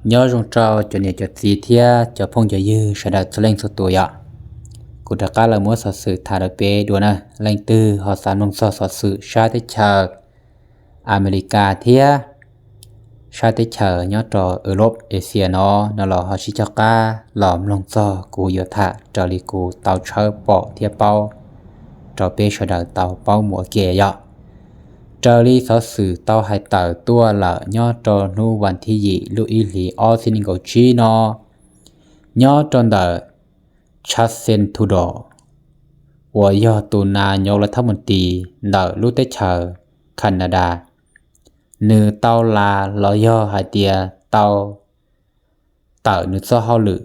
Nyob zoo rau cov niam cov txiv thiab cov phooj cov ywg sawv daws txhua leej txhua tus yom. Kuv rov qab los muab xov xwm tham rau peb dua na. Leej twg ho xav mloog txog xov xwm sab teb chaws Amelikas thiab sab teb chaws nyob rau Europe, Asia no no los ho sib cog qab los mloog txog kuv yuav tham raws li kuv tau tshawb pom thiab paub rau peb sawv daws tau paub mus ua ke yom. Raws li xov xwm tau hais tawm tuaj lawm nyob rau hnub vas thib yim lub ib hlis ob txhiab nees nkaum tsib no, nyob rau ntawm Justin Trudeau uas yog tus nas nyos lav thab mus tis ntawm lub teb chaws Canada, nws tau las los yog hais tias tau tawm nws txoj hauj lwm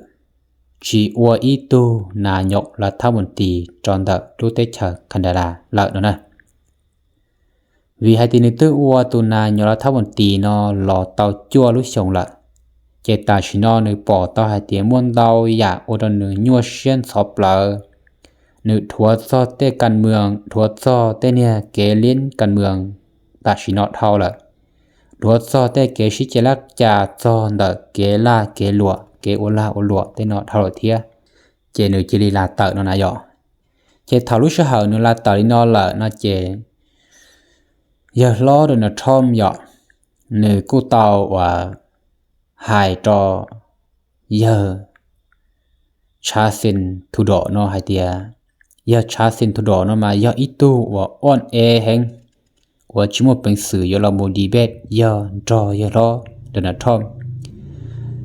tsis ua ib tug nas nyos lav thab mus tis rau ntawm lub teb chaws Canada lawm no na. Vim hais tias nws twb ua tus nas nyos lav thab mus tis no los tau cuaj lub xyoos lawm, ces tam sim no nws pom tau hais tias muaj ntau yam ua rau nws nyuaj siab ntxhov plawv. Nws dhuav txog tej kas mwam, dhuav txog tej niag kev liab kas mwam tam sim no dhau lawm, dhuav txog tej kev sib ceg laj cas txog ntawm kev lag kev luam, kev ua lag ua luam tej no dhau lawm thiab, ces nws cia li las tawm no na yom. Ces thaum lub sij hawm nws las tawm li no lawm no ces yawg hlob Donald Trump yom, nws kuj tau uas hais rau yawg Justin Trudeau no hais tias, yawg Justin Trudeau no mas yog ib tug uas ooj ev heev, uas tsis muaj peev xwm yuav los mus debate yog nrog yawg hlob Donald Trump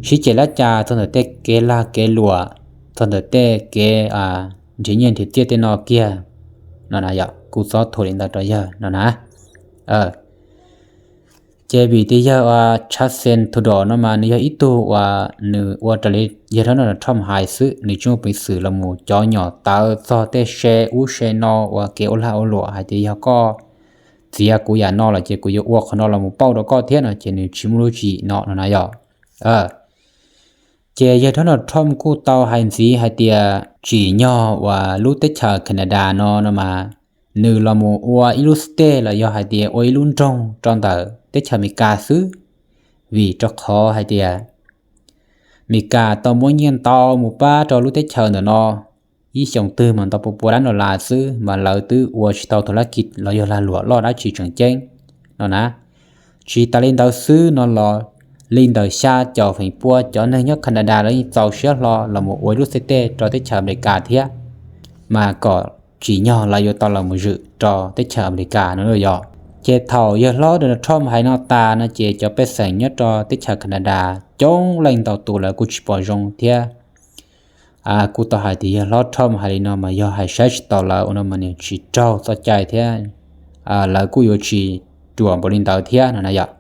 sib ceg laj cas txog ntawm tej kev lag kev luam, txog ntawm tej kev nrhiav nyiaj nrhiav txiaj tej no kiag no na yom. Kuj txob thuam li ntawd rau yawg no na. Ces vim tias yawg Justin Trudeau no mas nws yog ib tug uas nws ua raws li yawg hlob Donald Trump hais xwb, nws tsis muaj peev xwm los mus cov nyom tawv txog tej se ub se no uas kev ua lag ua luam hais tias yog koj txiav kuv yam no los ces kuv yuav ua qhov no los mus pauj rau koj thiab no ces nws tsis muaj lub tswv yim no no na yom. Ces yawg hlob Donald Trump kuj tau hais ntxiv hais tias tsim nyog uas lub teb chaws Canada no no mas nws los mus ua ib lub state los yog hais tias ua ib lub nroog rau ntawm teb chaws Amelikas xwb, vim rau qhov hais tias Amelikas tau muab nyiaj ntau mus pab rau lub teb chaws ntawm no, ib xyoos twg mas ntau pua pua dab no las xwb mas lawv twb ua tsis tau tug lab kis los yog lag luam loj dab tsi tseem ceeb no na. Tsis tas li ntawd xwb no los li ntawm xya caum feem pua cov neeg nyob Canada lawv yeej txaus siab hlo los mus ua ib lub state rau teb chaws Amelikas thiab, mas kom tsim nyog lawv yuav tau los mus zwm rau teb chaws Amelikas no yom. Ces thaum yawg hlob Donald Trump hais no tas no ces cov pej xeem nyob rau teb chaws Canada coob leej ntau tus lawv kuj tsis pom zoo thiab. Kuj tau hais tias yawg hlob Trump hais li no mas yog hais saib tsis taus lawv ua no mas nws tsis raug txoj cai thiab, lawv kuj yuav tsis ruam npaum li ntawd thiab no na yom.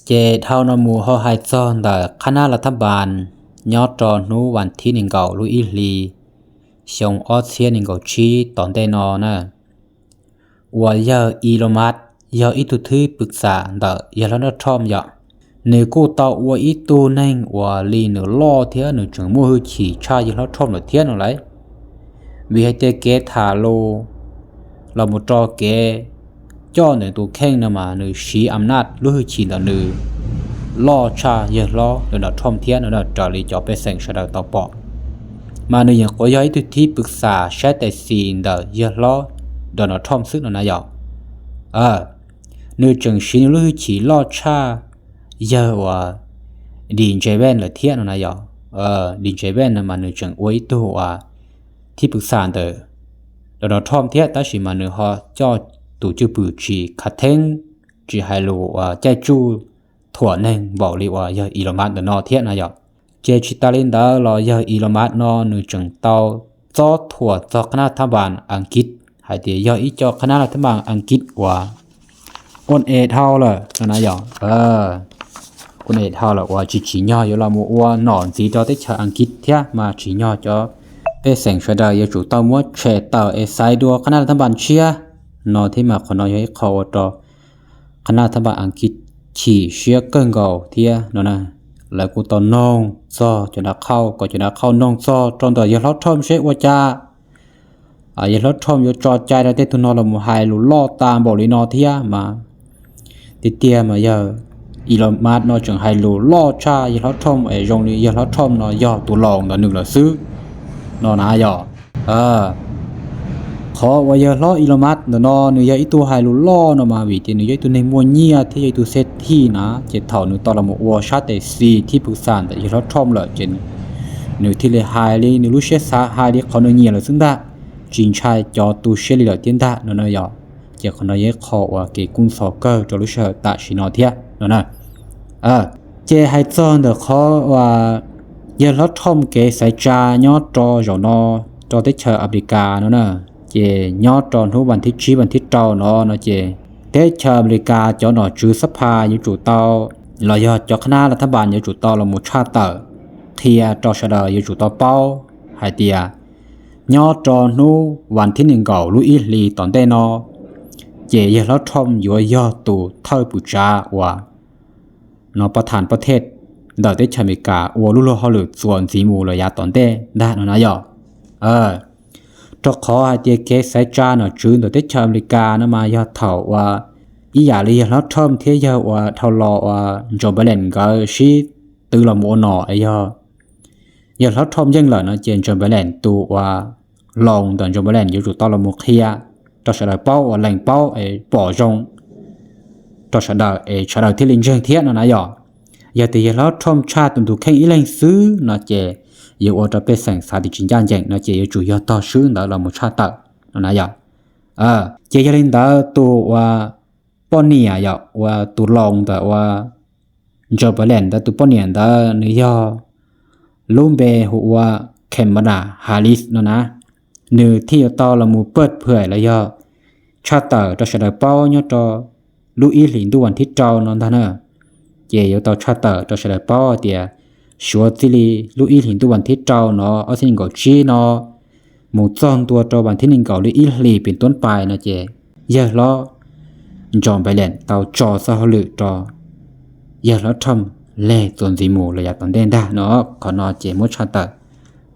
Ces dhau no mus ho hais txog ntawm qhab nab lav thab npas nyob rau hnub vas thib nees nkaum lub ib hlis xyoo ob txhiab nees nkaum tsib tom ntej no na, uas yawg Elon Musk yog ib tug thwb pwv xam ntawm yawg hlob Donald Trump yom. Nws kuj tau ua ib tug neeg uas li nws loj thiab nws tseem muaj hwj chim tshaj yawg hlob Trump lawm thiab no lauj. Vim hais tias kev tham lus los mus rau kev coj nws tus kheej no mas nws siv am naj lub hwj chim ntawm nws loj tshaj yawg hlob Donald Trump thiab no raws li cov pej xeem sawv daws tau pom. Mas nws yeej quav yog ib tug thib pwv xam saib tais xis ntawm yawg hlob Donald Trump xwb no na yom. Nws tseem siv nws lub hwj chim loj tshaj yawg uas Dick Cheney lawm thiab no na yom. Dick Cheney no mas nws tseem ua ib tug uas thib pwv xam ntawm Donald Trump thiab tab sis mas nws ho coj tus cwj pwm tsis khav theeb, tsis hais lus uas caij tsuj thuam neeg npaum li uas yawg Elon Musk ntawm no thiab no yom. Ces tsis tas li ntawd los yawg Elon Musk no nws tseem tau txob thuam txog qhab nab lav thab npas Askiv hais tias yog ib co qhab nab lav thab npas Askiv uas ua e dhau lawm no na yom. Ua e dhau lawm uas tsis tsim nyog yuav los mus ua nom ntxiv rau teb chaws Askiv thiab mas tsim nyog cov pej xeem sawv daws yuav tsum tau muab tshem tawm es xaiv dua qhab nab lav thab npas tshiab no thiab mas qhov no yog ib qho ua rau qhab nab lav thab npas Askiv chim siab kawg nkaus thiab no na. Lawv kuj tau noog txog cov dav qhauj kom cov dav qhauj noog txog rau ntawm yawg hlob Trump seb ua cas yawg hlob Trump yuav tso cai rau tej tug no los mus hais lus loj tas npaum li no thiab mas tiag tiag mas yawg Elon Musk no tseem hais lus loj tshaj yawg hlob Trump es zoo li yawg hlob Trump no yog tus laus ntawm nws lawm xwb no na yog. Qhov uas yawg hlob Elon Musk ntawm no nws yog ib tug hais lus loj no mas vim tias nws yog ib tug neeg muaj nyiaj thiab yog ib tug xeb thij na, ces thaum nws tau los mus ua sab tes xis thib pwv xam ntawm yawg hlob Trump lawm ces nws thiaj li hais li nws lub siab xav, hais li qhov nws nyiam lawm xwb ntag, tsis ntshai cov tu siab li lawm thiab ntag no na yog. Ces qhov no yog ib qho uas kev kub ntxhov kawg rau lub sij hawm tam sim no thiab no na. Ces hais txog ntawm qhov uas yawg hlob Trump kev xaiv tsa nyob rau zaum no rau teb chaws Amelikas no na, ces nyob rau hnub vas thib tsib vas thib rau no no ces teb chaws Amelikas cov nom tswv xab pha yuav tsum tau, los yog cov qhab nab lav thab npas yuav tsum tau los mus tshaj tawm qhia rau sawv daws yuav tsum tau paub hais tias nyob rau hnub vas thib nees nkaum lub ib hlis tom ntej no ces yawg hlob Trump yuav yog tus thawj pwm tsav uas no pov thas pov thej ntawm teb chaws Amelikas ua lub luag hauj lwm txuas ntxiv mus lawm yav tom ntej ntag no na yog. Rau qhov hais tias kev xaiv tsa nom tswv ntawm teb chaws Amelikas no mas yog thaum uas ib yam li yawg hlob Trump thiab yawg uas dhau los uas Joe Biden nkawd sib twv los mus ua nom es yog yawg hlob Trump yeej lawm no ces Joe Biden tus uas laus ntawm Joe Biden yuav tsum tau los mus qhia rau sawv daws paub uas lees paub es pom zoo rau sawv daws es sawv daws thiaj li ntseeg thiab no na yog. Yog tias yawg hlob Trump tshaj tus ntug kheej ib leeg xwb no ces yuav ua rau pej xeem xav tias tsis ncaj ncees no ces yuav tsum yog tog swb ntawd los mus tshaj tawm no na yog. Ces yog li ntawd tus uas poj niam yog uas tus laus ntawm uas Joe Biden ntawd tus poj niam ntawd nws yog lub npe hu ua Kamala Harris no na, nws thiaj yuav tau los mus pawj phwm los yog tshaj tawm rau sawv daws paub nyob rau lub ib hlis ntuj vas thib rau no ntag na. Ces yuav tau tshaj tawm rau sawv daws paub tias suav txij li lub ib hlis ntuj vas thib rau no ob txhiab nees nkaum tsib no mus txog ntua rau vas thib nees nkaum lub ib hlis pem tuab pais no ces yawg hlob Joe Biden tau tso txoj hauj lwm rau yawg hlob Trump leg txuas ntxiv mus lawm yav tom ntej ntag no. Qhov no ces muab tshaj tawm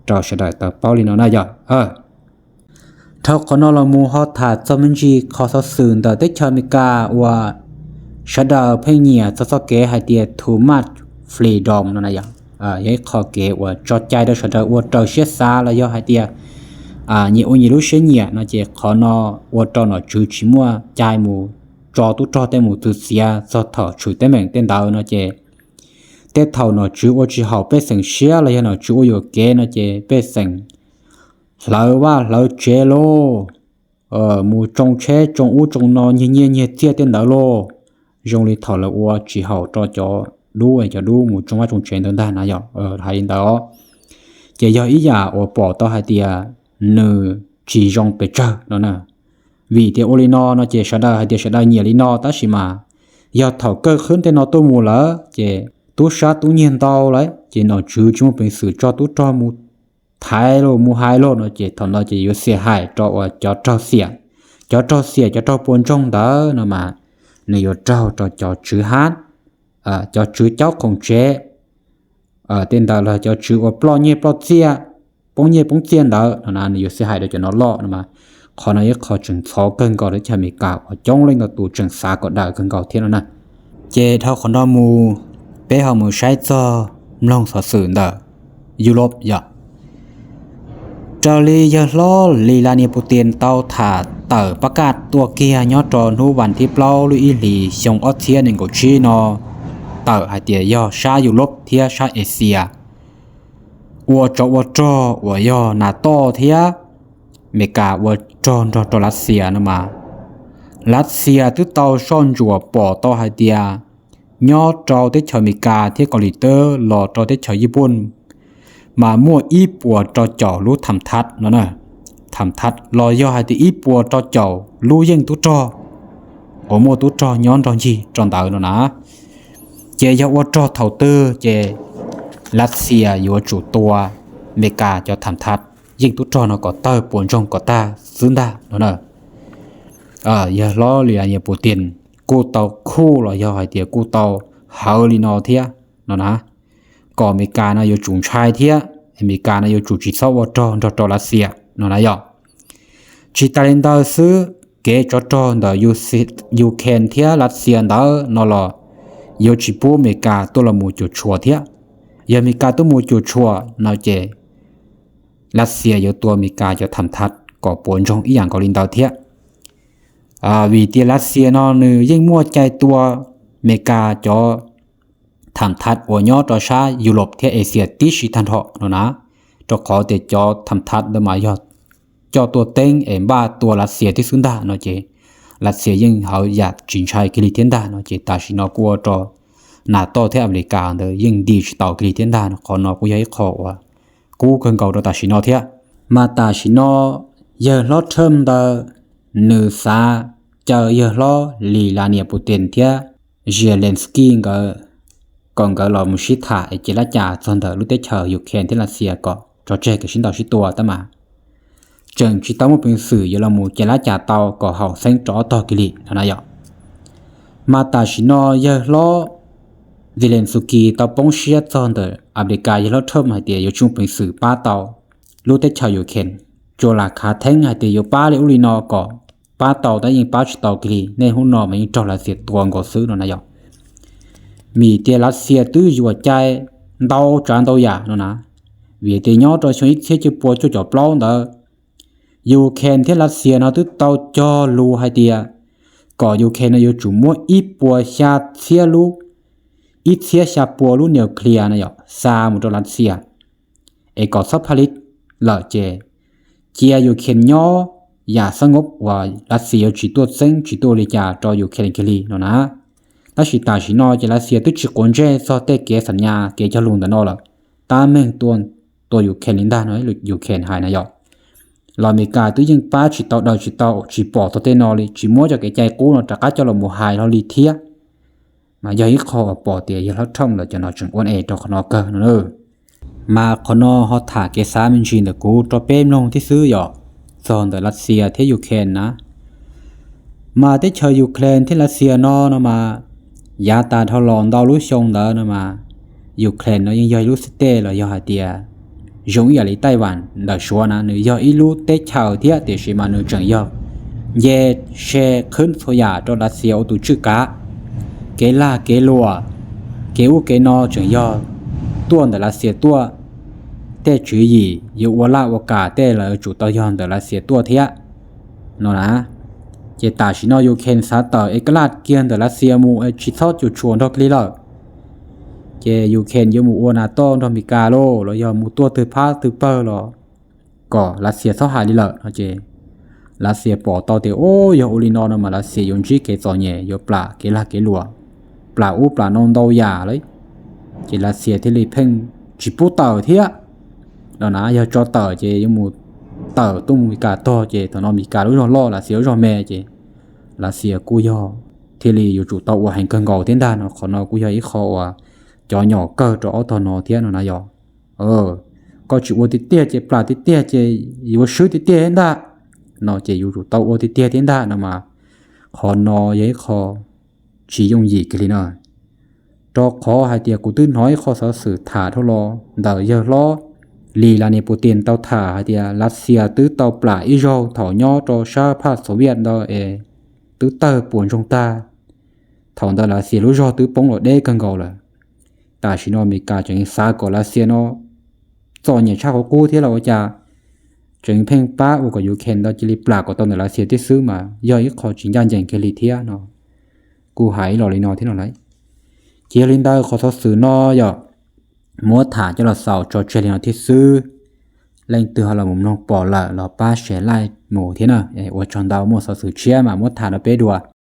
rau sawv daws tau paub li no na yog. Dhau qhov no los mus ho tham txog me ntsis qhov xov xwm ntawm teb chaws Amelikas uas sawv daws pheej nyiam txog txoj kev hais tias too much freedom no na yog. Yog ib qho kev uas tso cai rau sawv daws ua raws siab xav los yog hais tias nyias ua nyias lub siab nyiam no ces qhov no ua rau nom tswv tsis muaj cai mus tso tub rog tej mus txwv txiav txog thaum tshwm teeb meem tej ntawd no ces tej thaum nom tswv ua tsis haum pej xeem siab los yog nom tswv ua yuam kev no ces pej xeem hlawv vaj hlawv tsev lauj, mus tsoo tsheb tsoo ub tsoo no nyiag nyiaj nyiag txiaj tej ntawd lauj. Zoo li thaum lawv ua tsis haum rau cov dub, cov dub mus tsoo vaj tsoo tsev ntawd ntag na yog, hais li ntawd. Ces yog ib yam uas pom tau hais tias nws tsis zoo pes tsawg no na. Vim tias ua li no no ces sawv daws hais tias sawv daws nyiam li no tab sis mas yog thaum kawg qhwb tej no tuaj mus lawm ces tub sab tub nyiag ntau lawm ces nom tswv tsis muaj peev xwm tso tub rog mus thaiv los mus hais los no ces thaum no ces yuav xiam hais rau uas cov raug xiam, cov raug xiam cov raug puas ntsoog ntawd no mas nws yuav raug rau cov tswv hab, cov tswv caub khoom tsev tej ntawd los cov tswv uas ploj nyiaj ploj txiaj, poob nyiaj poob txiaj ntawd no na nws yuav xiam hais rau cov no loj no mas qhov no ib qho tseem ntxhov kawg nkaus rau teb chaws Amelikas uas coob leej ntau tus tseem xav kom daws kawg nkaus thiab no na. Ces dhau qhov no mus peb ho mus saib txog mloog xov xwm ntawm Europe yog. Raws li yawg hlob Vladimir Putin tau tham tawm pab kaj tuaj kiag nyob rau hnub vas thib plaub lub ib hlis xyoo ob txhiab nees nkaum tsib no tawm hais tias yog sab Europe thiab sab Asia ua tsov ua rog uas yog NATO thiab Amelikas ua rog nrog rau Lav Xias no mas, Lav Xias twb tau soj ntsuam pom tau hais tias nyob rau teb chaws Amelikas thiab Kaus Lim Teb los rau teb chaws Yiv Pooj mas muaj ib puas rau caum lub tham thab no na, tham thab los yog hais tias ib puas rau caum lub yeej tub rog uas muaj tub rog nyob nrog ncig rau ntawd no na. Ces yog ua rog thaum twg ces Lav Xias yuav tsum tua Amelikas cov tham thab yeej tub rog no kom tawg puas ntsoog kom tag xwb ntag no na. Yawg hlob Vladimir Putin kuj tau khuj los yog hais tias kuj tau hawv li no thiab no na, kom Amelikas no yuav tsum ntshai thiab Amelikas no yuav tsum tsis txhob ua rog nrog rau Lav Xias no na yog. Tsis tas li ntawd xwb, kev tsov rog ntawm Ukraine thiab Lav Xias ntawd no los yuav tsis pub Amelikas tuaj los mus cuam tshuam thiab. Yog Amelikas tuaj mus cuam tshuam no ces Lav Xias yuav tua Amelikas cov tham thav kom puas ntsoog ib yam nkaus li ntawd thiab. Vim tias Lav Xias no nws yeej muaj cai tua Amelikas cov tham thav uas nyob rau sab Yus Lov thiab Axias tib si tag nrho no na, rau qhov tias cov tham thav ntawd mas yog coj tuaj teeb es npaj tua Lav Xias thiab xwb ntag no ces Lav Xias yeej hawv yam tsis ntshai kiag li thiab ntag no ces tam sim no kuj ua rau Nas Toj thiab Amelikas ntawd yeej nti tsis tau kiag li thiab ntag no. Qhov no kuj yog ib qho uas kub kawg nkaus rau tam sim no thiab. Mas tam sim no yawg hlob Trump ntawd nws xav caw yawg hlob Vladimir Putin thiab Zelensky nkawd kom nkawd los mus sib tham es cia lab cas txog ntawm lub teb chaws Ukraine thiab Lav Xias kom tso tseg kev sib ntaus sib tua tab mas tseem tsis tau muaj peev xwm yuav los mus cia lab cas tau kom haum xeeb rau ob tog kiag li no na yom. Mas tam sim no yawg hlob Zelensky tau poob siab txog ntawm Amelikas yawg hlob Trump hais tias yuav tsis muaj peev xwm pab tau lub teb chaws Ukraine, tsuas lam khav theeb hais tias yuav pab li ub li no kom pab tau tab yeej pab tsis tau kiag li, niaj hnub no mas yeej raug Lav Xias tua nkaus xwb no na yom. Vim tias Lav Xias twb yuam cai ntau tsav ntau yam no na, vim tias nyob rau xyoo ib txhiab cuaj pua cuaj caum plaub ntawd Ukraine thiab Lav Xias no twb tau cog lus hais tias kom Ukraine no yuav tsum muab ib puas xya txhiab lub, ib txhiab xya puas lub nuclear no yom xa mus rau Lav Xias es kom txhob pha li lawm ces cia Ukraine nyob yam xab ngob uas Lav Xias yuav tsis tuaj txeeb tsis tuaj ua li cas rau Ukraine kiag li no na. Tab sis tam sim no ces Lav Xias twb tsis quav ntsej txog tej kev xam nyas kev cog lus ntawm no lawm, tab meeg tua, tua Ukraine li ntag no Ukraine hais na yom. Los Amelikas twb yeej pab tsis tau daws tsis tau tsis pom txog tej no li, tsis muab cov kev cai qub no rov qab coj los mus hais hlo li thiab. Mas yog ib qho uas pom tias yawg hlob Trump lawv cov no tseem ua e rau qhov no kawg no na. Mas qhov no ho tham kev xav me ntsis ntawm kuv rau peb mloog thiab xwb yom, txog ntawm Lav Xias thiab Ukraine na. Mas teb chaws Ukraine thiab Lav Xias no no mas yav tas dhau los ntau lub xyoo ntawd no mas Ukraine no yeej yog ib lub xib tej los yog hais tias zoo ib yam li Taiwan ntawm Suav na, nws yog ib lub teb chaws thiab tiam sis mas nws tseem yog nce se qhwb txhua yam rau Lav Xias ua tus tswj kav. Kev lag kev luam, kev ub kev no tseem yog tuaj ntawm Lav Xias tuaj, tej tswv yim yuav ua laj ua kam tej los yuav tsum tau yog ntawm Lav Xias tuaj thiab no na. Ces tam sim no Ukraine xav tawm es kaj laj kiag ntawm Lav Xias mus es tsis txhob cuam tshuam nrog kiag li lawm. Ces Ukraine yuav mus ua Nas Toj nrog Amelikas lauj, los yog mus tuaj twg phab twg pawg los kom Lav Xias txhob hais li lawm no ces Lav Xias pom tau tias ub yog ua li no no mas Lav Xias yuav ntsib kev txom nyem, yuav plam kev lag kev luam, plam ub plam no ntau yam lawm. Ces Lav Xias thiaj li pheej tsis pub tawm thiab no na, yog tso tawm ces yuav mus tawm tuaj mus Amelikas tog ces thaum no Amelikas lub zog loj Lav Xias lub zog me ces Lav Xias kuj yog thiaj li yuav tsum tau ua heev kawg nkaus thiab ntag no. Qhov no kuj yog ib qho uas cov nyom kawg rau ob tog no thiab no na yom. Koj tsis ua tiag tiag ces plam tiag tiag ces yuav swb tiag tiag thiab ntag no ces yuav tsum tau ua tiag tiag thiab ntag no mas qhov no yog ib qho tsis yooj yim kiag li na. Rau qhov hais tias kuv twb hnov ib qho xov xwm tham dhau los ntawm yawg hlob Vladimir Putin tau tham hais tias Lav Xias twb tau plam ib zaug thaum nyob rau sab phaj Soviet ntawd es twb tawg puas ntsoog tag. Thaum ntawd Lav Xias lub zog twb poob los deb kawg nkaus lawm. Tam sim no Amelikas tseem xav kom Lav Xias no txom nyem tshaj qhov qub thiab los ua cas tseem pheej pab ua kom Ukraine ntawd cia li plam kom tau ntawm Lav Xias tib xwb mas yog ib qho tsis ncaj ncees kiag li thiab no. Kuj hais ib los li no thiab no lauj. Ces yog li ntawd qhov xov xwm no yog muab tham coj los xaus tso tseg li no thiab xwb. Leej twg ho los mus mloog pom lawm los pab share like mus thiab na. Ua tsaug ntau, muaj xov xwm tshiab mas muab tham rau peb dua.